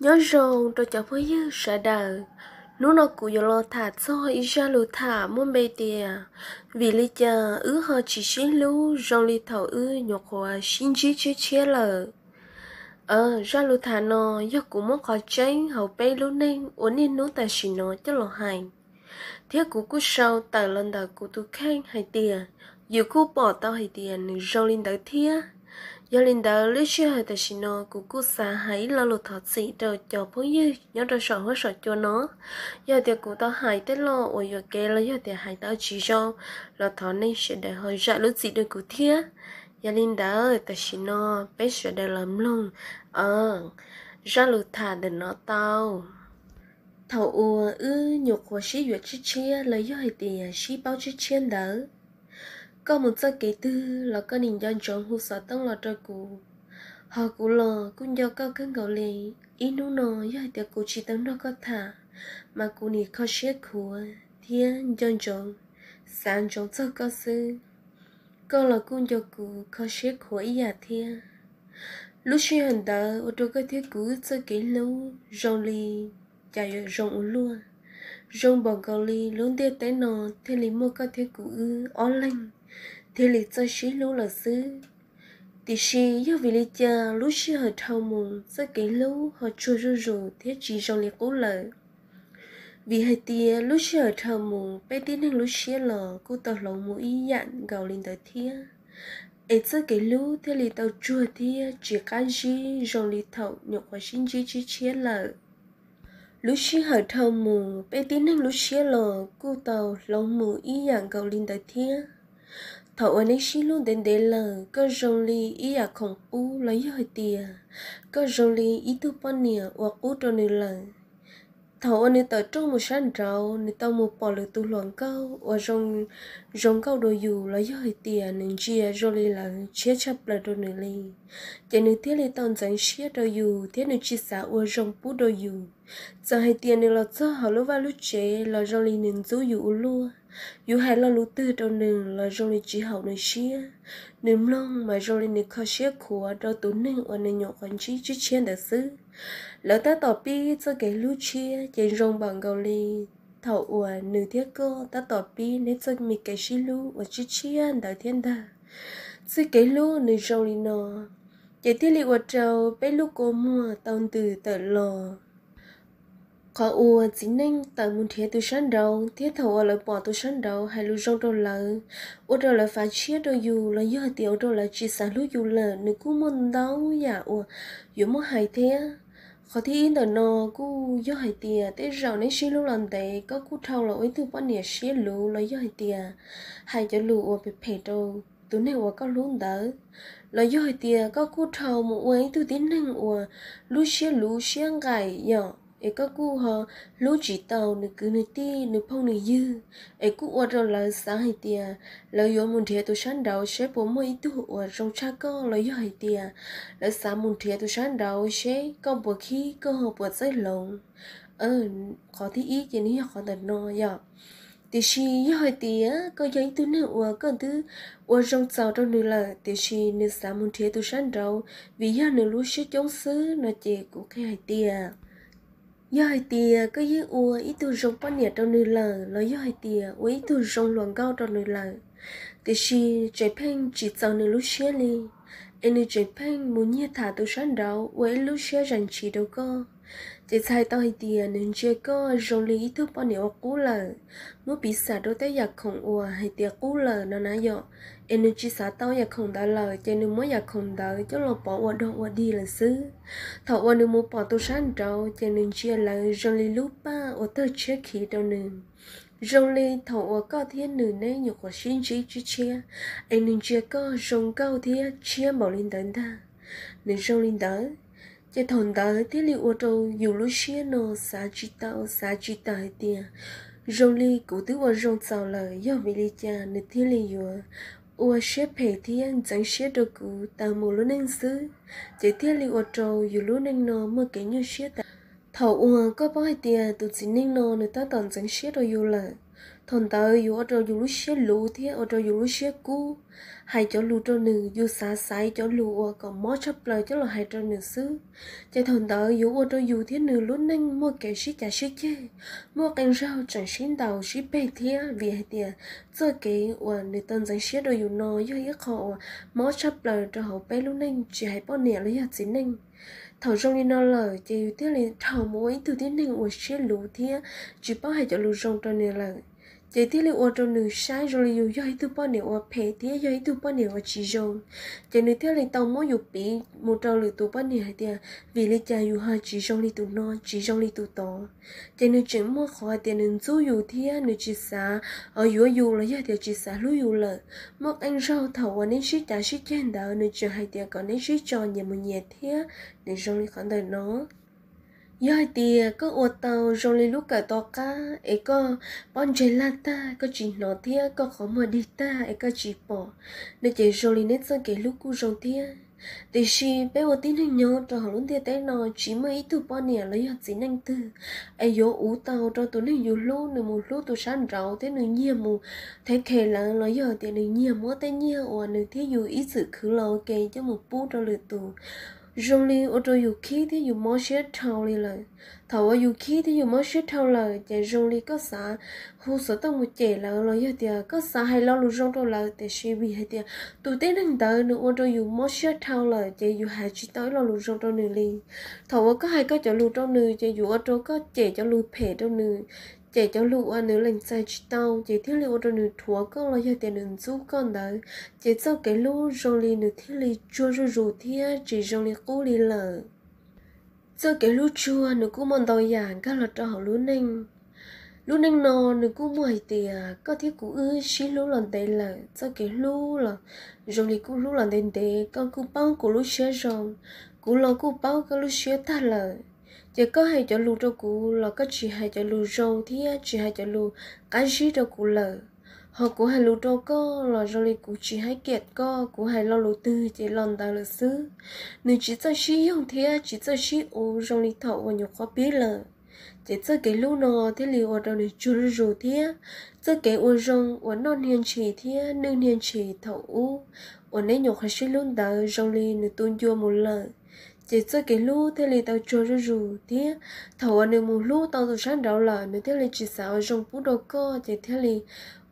Nyob zoo rau cov phooj ywg sawv daws, hnub no kuv yuav los tham txog ib zaj lus tham muaj npe tias vim li cas wb ho tsis sib hlub zoo li thaum wb nyuam qhuav sib ntsib tshiab tshiab lawm. Zaj lus tham no yog kuv muab qhov tseeb hauv peb lub neej ua niaj hnub tam sim no coj los hais, thiab kuv kuj sau tawm los ntawm kuv tus kheej hais tias yus kuj pom tau hais tias nws zoo li ntawd thiab. Yog li ntawd lub sij hawm tam sim no kuv kuj xav hais ib lo lus thov txim rau cov phooj ywg nyob rau saum huab saum cua no. Yog tias kuv tau hais tej lo uas yuam kev los yog tias hais tau tsis zoo los thov nej sawv daws ho zam lub txim rau kuv thiab. Yog li ntawd tam sim no peb sawv daws los mloog zaj lus tham ntawm no tau. Thaum uas wb nyuam qhuav sib yuav tshiab tshiab los yog hais tias sib paub tshiab tshiab ntawd, koj mus txoj kev twg los koj nim nco ntsoov hu xov tooj los rau kuv, hos kuv los kuj nco koj kawg nkaus li. Ib hnub no yog hais tias kuv tsis tau nrog koj tham, mas kuv nim kho siab khuav thiab nco ntsoov, xav ntsoov txog koj xwb. Koj los kuj nco kuv kho siab khuav ib yam thiab. Lub sij hawm ntawd ua rau koj thiab kuv wb txoj kev hlub zoo li cas yuav zoo ua luaj, zoo npaum nkaus li lub ntiaj teb no thiaj li muaj koj thiab kuv wb ob leeg thiaj li txawj sib hlub lawm xwb. Tiam sis yog vim li cas lub sij hawm dhau mus txoj kev hlub ho tsuag zuj zus thiab tsis zoo li qub lawm? Vim hais tias lub sij hawm dhau mus peb tib neeg lub siab los kuj tau hloov mus ib yam nkaus li ntawd thiab, es txoj kev hlub thiaj li tau tsuag thiab tsis qab zib zoo li thaum nyuam qhuav sib ntsib tshiab tshiab lawm. Lub sij hawm dhau mus peb tib neeg lub siab los kuj tau hloov mus ib yam nkaus li ntawd thiab. Thaum uas neb sib hlub ntev ntev lawm koj zoo li ib yam khoom qub los yog hais tias koj zoo li ib tug poj niam uas qub rau nws lawm. Thaum uas nws tawm rooj mus sab nraud nws tau mus pom lwm tus hluas nkauj uas zoo nkauj dua yus los yog hais tias nws ntsia zoo li lawv tshiab tshaj plaws rau nws li, ces nws thiaj li tau ntxeev siab rau yus thiab nws tsis xav ua zoo pub rau yus. Txawm hais tias nws los txog hauv lub vaj lub tsev los zoo li nws ntxub yus ua luaj, yus hais lo lus twg rau nws los zoo li tsis haum nws siab. Nws mloog mas zoo li nws kho siab khuav rau tus neeg uas nws nyuam qhuav ntsib tshiab tshiab ntawd xwb. Lawv tab tom pib txoj kev hlub tshiab ces zoo npaum nkaus li thaum uas nws thiab koj tab tom pib neb txoj me kev sib hlub uas tshiab tshiab ntawd thiab ntag. Txoj kev hlub nws zoo li no, ces thiaj li ua rau peb lub kua muag tau ntws tawm los. Qhov uas txiv neej tawm mus nrhiav tus sab nraud thiab thaum uas lawv pom tus sab nraud hais lus zoo rau lawv, ua rau lawv fav tshiab rau yus los yog hais tias ua rau lawv tsis xav hlub yus lawm, nws kuj muaj ntau yam uas yuav muab hais thiab. Qhov thib ib ntawm no kuj yog hais tias tej zaum neb sib hlub los ntev koj kuj dhau los ua ib tug poj niam siab luv los yog hais tias hais cov lus uas phem phem rau tus neeg uas koj hlub ntawd, los yog hais tias koj kuj dhau mus ua ib tug tib neeg uas lub siab luv siab nqaim yom, es koj kuj ho hlub tsis tau nws kwv nws tij nws phooj nws ywg, es kuj ua rau lawv xav hais tias lawv yuav mus nrhiav tus sab nraud seb puas muaj ib tug uas zoo tshaj koj los yog hais tias lawv xav mus nrhiav tus sab nraud seb koj puas khib koj ho puas txawj hloov. Qhov thib ib ces nws yog qhov ntawm no yom. Tiam sis yog hais tias koj yog ib tug neeg uas koj twb ua zoo txaus rau nws lawm tiam sis nws xav mus nrhiav tus sab nraud vim yog nws lub siab coob xwb no ces kuv qhia hais tias, yog hais tias koj yeej ua ib tug zoo poj niam rau nws lawm los yog hais tias ua ib tug zoo hluas nkauj rau nws lawm, tiam sis tseem pheej tsis txaus nws lub siab li, es nws tseem pheej mus nyiag tham tus sab nraud ua ib lub siab zam ntshis rau koj, ces txhais tau hais tias nws ntsia koj zoo li ib tug poj niam ua qub lawm. Muab piv xam rau tej yam khoom uas hais tias qub lawm no na yom, es nws tsis xav tau yam khoom ntawd lawm ces nws muab yam khoom ntawd coj los pov ua dog ua dig lawm xwb. Thaum uas nws mus pom tus sab nraud ces nws ntsia lawv zoo li lub paj uas tawg tshiab khiv rau nws, zoo li thaum uas koj thiab nws neb nyuam qhuav sib ntsib tshiab tshiab, es nws ntsia koj zoo nkauj thiab tshiab npaum li ntawd ntag. Nws zoo li ntawd, ces thaum ntawd thiaj li ua rau yus lub siab no xav tsis tau xav tsis tawm hais tias zoo li kuv twb ua zoo txaus lawm yog vim li cas nws thiaj li yuav ua siab phem thiab ntxeev siab rau kuv tas mus lub neej xwb, ces thiaj li ua rau yus lub neej no muaj kev nyuaj siab tas. Thaum uas koj paub hais tias tus txiv neej no nws tab tom ntxeev siab rau yus lawm, Thaum ntawd yus ua rau yus lub siab luv thiab ua rau yus lub siab kub, hais cov lus rau nws, yus xav xaiv cov lus uas kom mob tshaj plaws coj los hais rau nws xwb. Ces thaum ntawd yuav ua rau yus thiab nws lub neej muaj kev sib cav sib ceg, muaj qee zaug tseem sib ntaus sib peg thiab, vim hais tias txoj kev uas nws tau ntxeev siab rau yus no yog ib qho uas mob tshaj plaws rau hauv peb lub neej, tsis hais poj niam los yog txiv neej. Thaum zoo li no lawm ces yus thiaj li dhau mus ua ib tug tib neeg uas siab luv thiab tsis paub hais cov lus zoo rau nws lawm. Ces thiaj li ua rau nws saib zoo li yus yog ib tug poj niam uas phem thiab yog ib tug poj niam uas tsis zoo. Ces nws thiaj li tau muab yus piv mus rau lwm tus poj niam hais tias vim li cas yus ho tsis zoo li tus no, tsis zoo li tus tod. Ces nws tseem muaj qhov hais tias nws ntxub yus thiab nws tsis xav yuav yus los yog tias tsis xav hlub yus lawm. Muaj qee zaug thaum uas neb sib cav sib ceg ntawd nws tseem hais tias kom neb sib tso nyias mus nyias thiab, nws zoo li qhov ntawm no. Yog hais tias koj ua tau zoo li lub kawm tom qab es koj pob ntseg laj tag koj tsis hnov thiab koj qhov muag dig tag es koj tsis pom, no ces zoo li neb txoj kev hlub kuj zoo thiab. Tiam sis peb ua tib neeg nyob rau hauv lub ntiaj teb no tsis muaj ib tug poj niam los yog txiv neej twg es yuav uv tau rau tus neeg yus hlub nws mus hlub tus sab nraud thiab nws nyiag mus thev khes lawv los yog tias nws nyiag muab tej nyiaj uas nws thiab yus ib txwm khwv los ua ke coj mus pub rau lwm tus. Zoo li ua rau yus khib thiab yus mob siab dhau li lawm. Thaum uas yus khib thiab yus mob siab dhau lawm ces zoo li koj xav hu xov tooj mus cem lawv los yog tias koj xav hais lo lus zoo rau lawv, tiam sis vim hais tias tus tib neeg ntawd nws ua rau yus mob siab dhau lawm ces yus hais tsis tau ib lo lus zoo rau nws li. Thaum uas koj hais koj cov lus rau nws ces yus ua rau koj cem cov lus phem rau nws, cem cov lus uas nws lees txais tsis tau, ces thiaj li ua rau nws dhuav koj los yog tias nws ntxub koj ntawd, ces txoj kev hlub zoo li nws thiaj li tsuag zuj zus thiab tsis zoo li qub li lawm. Txoj kev hlub tsuag nws kuj muaj ntau yam nkag los rau hauv lub neej. Lub neej no nws kuj muaj hais tias koj thiab kuv wb sib hlub los ntev lawm, txoj kev hlub los zoo li kuj hlub los ntev ntev, koj kuj paub kuv lub siab zoo, kuv los kuj paub koj lub siab tag lawm. Ces koj hais cov lus rau kuv los koj tsis hais cov lus zoo thiab tsis hais cov lus qab zib rau kuv lawm. Ho kuv hais lus rau koj los zoo li kuv tsis hais kiam koj, kuv hais lo lus twg ces lo ntawd lawm xwb. Nws tsis txawj sib yoog thiab tsis txawj sib uv zoo li thaum uas nyuam qhuav pib lawm. Ces txoj kev hlub no thiaj li ua rau nws tsuag zuj zus thiab. Txoj kev ua zoo uas noj hnia ntshis thiab nwj hnia ntshis thaum ub uas neb nyuam qhuav sib hlub ntawd zoo li nws tu ncua mus lawm. Ces txoj kev hlub thiaj li tau tsuag zuj zus thiab. Thaum uas nws mus hlub tau tus sab nraud lawm nws thiaj li tsis xav ua zoo pub rau koj, ces thiaj li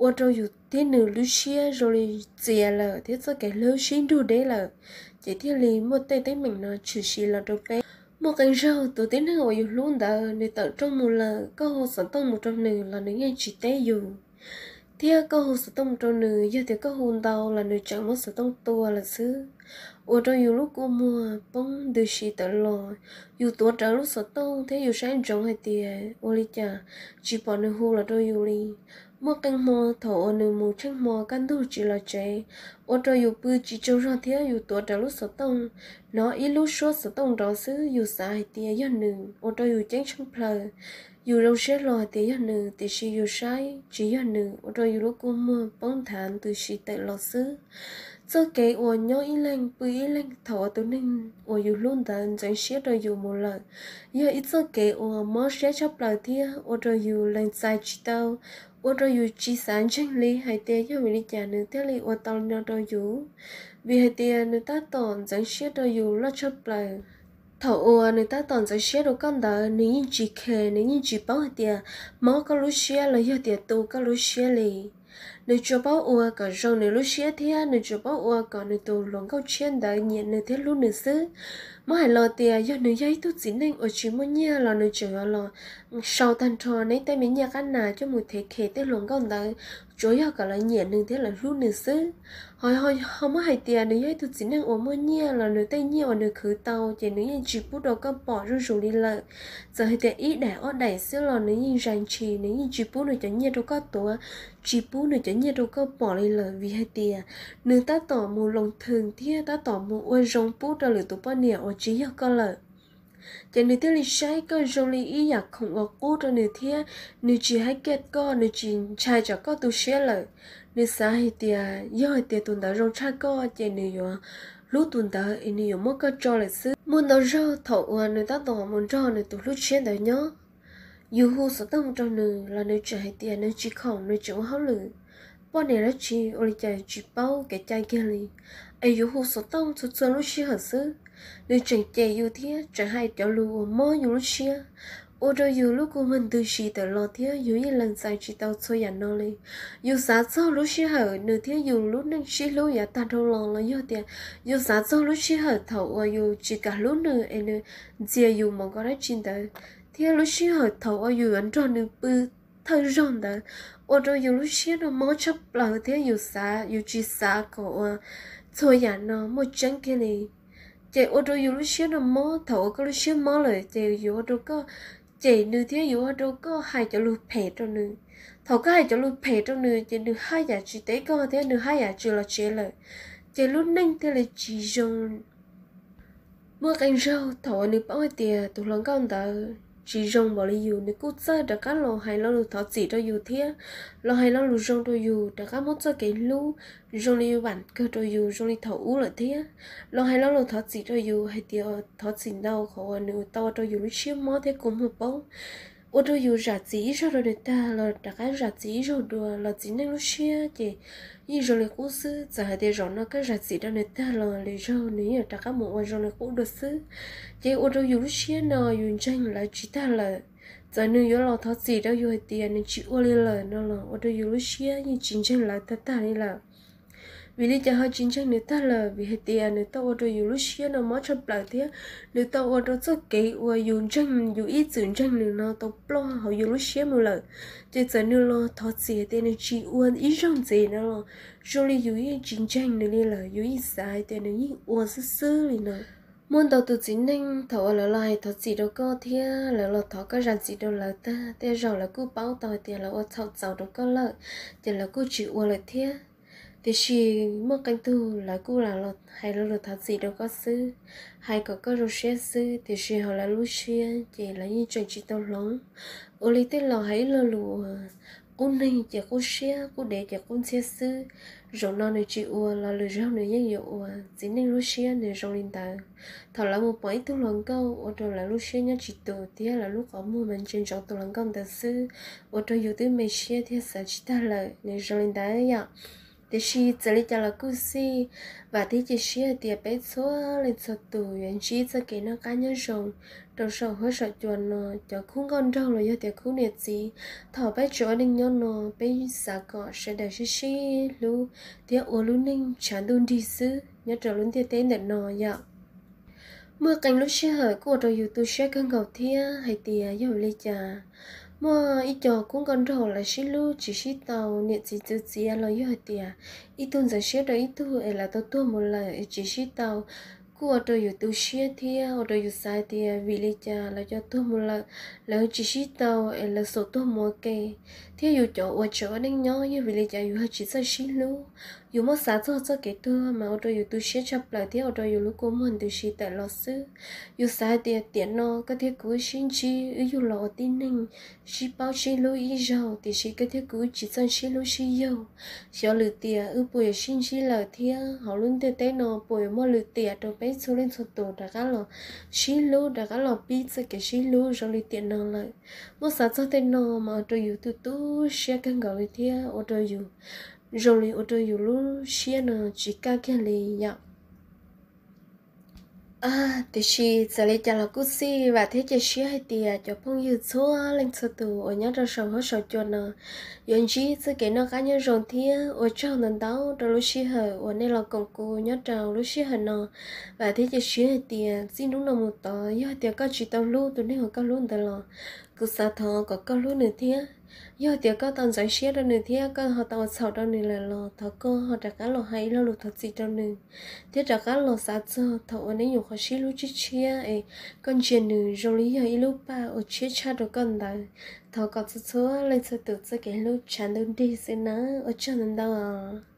ua rau yus thiab nws lub siab zoo li txias lawm thiab txoj kev hlub sib nrug deb lawm. Ces thiaj li muaj tej teeb meem no tshwm sim los rau peb. Muaj qee zaug tus tib neeg uas yus hlub ntawd nws tawm rooj mus lawm, koj hu xov tooj mus rau nws los nws yeej tsis teb yus. Thiab koj hu xov tooj mus rau nws, yog tias koj hu ntau los nws tseem muab xov tooj tua lawm xwb, ua rau yus lub kua muag poob ntws si tawm los. Yus tuav rawv lub xov tooj thiab yus saib ntsoov hais tias ua li cas tsis pom nws hu los rau yus li. Muaj qee hmo thaum uas nws mus tsheej hmo kaj ntug tsis los tsev, ua rau yus pw tsis tsaug zog thiab yus tuav rawv lub xov tooj, hnov ib lub suab xov tooj nrov xwb yus xav hais tias yog nws, ua rau yus ceeb tsheej plaws. Yus zoo siab hlo hais tias yog nws, tiam sis yus saib tsis yog nws, ua rau yus lub kua muag poob nthav ntws si tawm los xwb. Txoj kev uas nyob ib leeg pw ib leeg thaum uas tus neeg uas yus hlub ntawd ntxeev siab rau yus mus lawm, yog ib txoj kev uas mob siab tshaj plaws thiab ua rau yus lees txais tsis tau, ua rau yus tsis xav ntseeg li hais tias yog vim li cas nws thiaj li ua tau li no rau yus. Vim hais tias nws tab tom ntxeev siab rau yus loj tshaj plaws. Thaum uas nws tab tom ntxeev siab rau koj ntawd nws yeej tsis khes, nws yeej tsis paub hais tias mob koj lub siab los yog tias tu koj lub siab li. Nws tsuas paub ua kom zoo nws lub siab thiab nws tsuas paub ua kom nws tus hluas nkauj tshiab ntawd nyiam nws thiab hlub nws xwb. Muab hais los tias yog nws yog ib tug txiv neej uas tsis muaj nyiaj los nws tseem yuav los sau tag nrho neb tej me nyiaj qab nas coj mus thev khes tej hluas nkauj ntawd, tsuas yog kom lawv nyiam nws thiab lawv hlub nws xwb. Ho, ho, ho muab hais tias nws yog ib tug txiv neej uas muaj nyiaj los nws tej nyiaj uas nws khwv tau ces nws yeej tsis pub rau koj pom zuj zus li lawm. Txawm hais tias ib daim ob daim xwb los nws yeej zais ntshis, nws yeej tsis pub nws cov nyiaj rau koj tuav, tsis pub nws cov nyiaj rau koj pom li lawm, vim hais tias nws tab tom mus loos thwm thiab tab tom mus ua zoo pub rau lwm tus poj niam uas tsis yog koj lawm. Ces nws thiaj li saib koj zoo li ib yam khoom uas qub rau nws thiab nws tsis hais kiaj koj, nws tsis ntshai tsam koj tu siab lawm. Nws xav hais tias yog hais tias tus ntawd zoo tshaj koj ces nws yuav hlub tus ntawd es nws yuav muab koj tso lawm xwb. Muaj ntau zaug thaum uas nws tab tom mus nrog nws tus hlub tshiab ntawd nyob, Yus hu xov tooj rau nws los nws tseem hais tias nws tsis khoom, nws tseem ua hauj lwm. Poj niam dab tsi ua li cas tsis paub kev cai kiag li, es yus hu xov tooj txhua txhua lub sij hawm xwb. Nws tseem cem yus thiab tseem hais cov lus uas mob yus lub siab, ua rau yus lub kua muag ntws si tawm los thiab yus yeej lees txais tsis tau txhua yam no li. Yus xav txog lub sij hawm nws thiab yus lub neej sib hlub yav tag dhau los los yog tias yus xav txog lub sij hawm thaum uas yus tsis kam hlub nws es nws ntxias yus mus nkaus dab tsi ntawd, thiab lub sij hawm thaum uas yus yuav nrog nws pw thawj zaug ntawd, ua rau yus lub siab no mob tshaj plaws thiab yus xav, yus tsis xav kom uas txhua yam no muaj tseeb kiag li. Ces ua rau yus lub siab no mob, thaum uas koj lub siab mob lawm ces yuav ua rau koj cem nws thiab yuav ua rau koj hais cov lus phem rau nws. Thaum koj hais cov lus phem rau nws ces nws haj yam tsis teb koj thiab nws haj yam tsis los tsev lawm, ces lub neej thiaj li tsis zoo. Muaj qee zaug thaum uas nws paub hais tias tus hluas nkauj ntawd tsis zoo npaum li yus, nws kuj txawj rov qab los hais lo lus thov txim rau yus thiab los hais lo lus zoo rau yus, rov qab muab txoj kev hlub zoo li vam kawg rau yus zoo li thaum ub lawm thiab. Los hais lo lus thov txim rau yus hais tias thov txim ntau qhov uas nws tau ua rau yus lub siab mob thiab kua muag poob. Ua rau yus zam txim ib zaug rau nws tag los rov qab zam txim ib zaug dua los txiv neej lub siab ces yeej zoo li qub xwb. Txawm hais tias zaum no koj zam txim rau nws tag los lwm zaug nws yeej rov qab mus ua zoo li qub dua xwb. Ces ua rau yus lub siab no yus ntseeg lawv tsis tag lawm. Txawm nws yuav los thov txim rau yus hais tias nws tsis ua li lawm no los ua rau yus lub siab yeej tsis ntseeg lawv tag tag li lawm. Vim li cas ho tsis ntseeg nws tag lawm? Vim hais tias nws tau ua rau yus lub siab no mob tshaj plaws thiab nws tau ua rau txoj kev uas yus ntseeg, yus ib txwm ntseeg nws no tau ploj hauv yus lub siab mus lawm. Ces txawm nws los thov txim hais tias nws tsis ua ib zaug ntxiv no los zoo li yus yeej tsis ntseeg nws li lawm, yus yeej xav hais tias nws yeej ua xwb xwb li no. Muaj ntau tus txiv neej thaum uas lawv los hais thov txim rau koj thiab lawv los thov koj zam txim rau lawv tag, tej zaum lawv kuj paub tau hais tias lawv ua txhaum txaus rau koj lawm, ces lawv kuj tsis ua lawm thiab. Tiam sis muaj qee tug lawv kuj lam los hais lo lus thov txim rau koj xwb, hais kom koj zoo siab xwb, tiam sis hauv lawv lub siab ces lawv yeej tseem tsis tau hloov. Ua li tej laus hais ib lo lus uas qub neeg ces qub siab, qub dev ces qub ntxhiab xwb. Zaum no nws tsis ua los lwm zaug nws yeej yuav ua, txiv neej lub siab nws zoo li ntawd. Thaum lawv mus pom ib tug hluas nkauj ua rau lawv lub siab nyob tsis tus thiab lawv lub qhov muag mas ntsia ntsoov tus hluas nkauj ntawd xwb, ua rau yus twb me siab thiab xav tsis tag lawm, nws zoo li ntawd yom. Tiam sis txawm li cas los kuj xij, vam thiab cia siab hais tias peb txhua leej txhua tus yuav ntsib txoj kev noj qab nyob zoo rau saum huab saum cua no. Cov khub nkauj nraug los yog tias khub niam txiv, thaum peb tseem ua neej nyob no, peb xav kom sawv daws sib sib hlub thiab ua lub neej tshav ntuj nrig xwb nyob rau lub ntiaj teb ntawm no yom. Muaj qee lub sij hawm kuj ua rau yus tu siab kawg nkaus thiab hais tias yog vim li cas muaj ib co khub nkauj nraug lawv sib hlub tsis sib tau, niam txiv txwv txiav los yog hais tias ib tug ntxeev siab rau ib tug es lawv tau tuag mus lawm es tsis sib tau, kuj ua rau yus tu siab thiab ua rau yus xav hais tias vim li cas lawv cov tuag mus lawm, lawv tsis sib tau es lawv xum tuag mus ua ke. Thiab yus cov uas tseem ua neej nyob yog vim li cas yus ho tsis txawj sib hlub. Yus muab xav txog txoj kev tuag mas ua rau yus tu siab tshaj plaws thiab ua rau yus lub kua muag ntws si tawm los xwb. Yus xav hais tias tiam no koj thiab kuv wb sib ntsib, wb yug los ua tib neeg, sib paub sib hlub ib zaug, tiam sis koj thiab kuv wb tsis txawj sib hlub sib yaug. Xyov lwm tiam wb puas yuav sib ntsib lawm thiab hauv lub ntiaj teb no puas yuav muaj lwm tiam rau peb txhua leej txhua tus rov qab los sib hlub, rov qab los pib txoj kev sib hlub zoo li tiam no lawm. Muab xav txog tej no mas ua rau yus tu tu siab kawg nkaus li thiab ua rau yus zoo li ua rau yus lub siab no tsis kaj kiag li yom. Tiam sis txawm li cas los kuj xij, vam thiab cia siab hais tias cov phooj ywg txhua leej txhua tus uas nyob rau saum huab saum cua no yuav ntsib txoj kev noj qab nyob zoo thiab ua tsaug ntau ntau rau lub sij hawm uas nej los koom kuv nyob rau lub sij hawm no. Vam thiab cia siab hais tias txij hnub no mus tod yog tias koj tsis tau hlub tus neeg uas koj hlub ntawd los kuv xav thov kom koj hlub nws thiab. Yog tias koj tau ntxeev siab rau nws thiab koj ho tau ua txhaum rau nws lawm los thov koj ho rov qab los hais ib lo lus thov txim rau nws, thiab rov qab los xav txog thaum uas neb nyuam qhuav sib hlub tshiab tshiab es koj ntsia nws zoo li yog ib lub paj uas tshiab tshaj rau koj ntawd. Thov kom txhua txhua leej txhua tus txoj kev hlub tshav ntuj nrig xwb na. Ua tsaug ntau ntau os.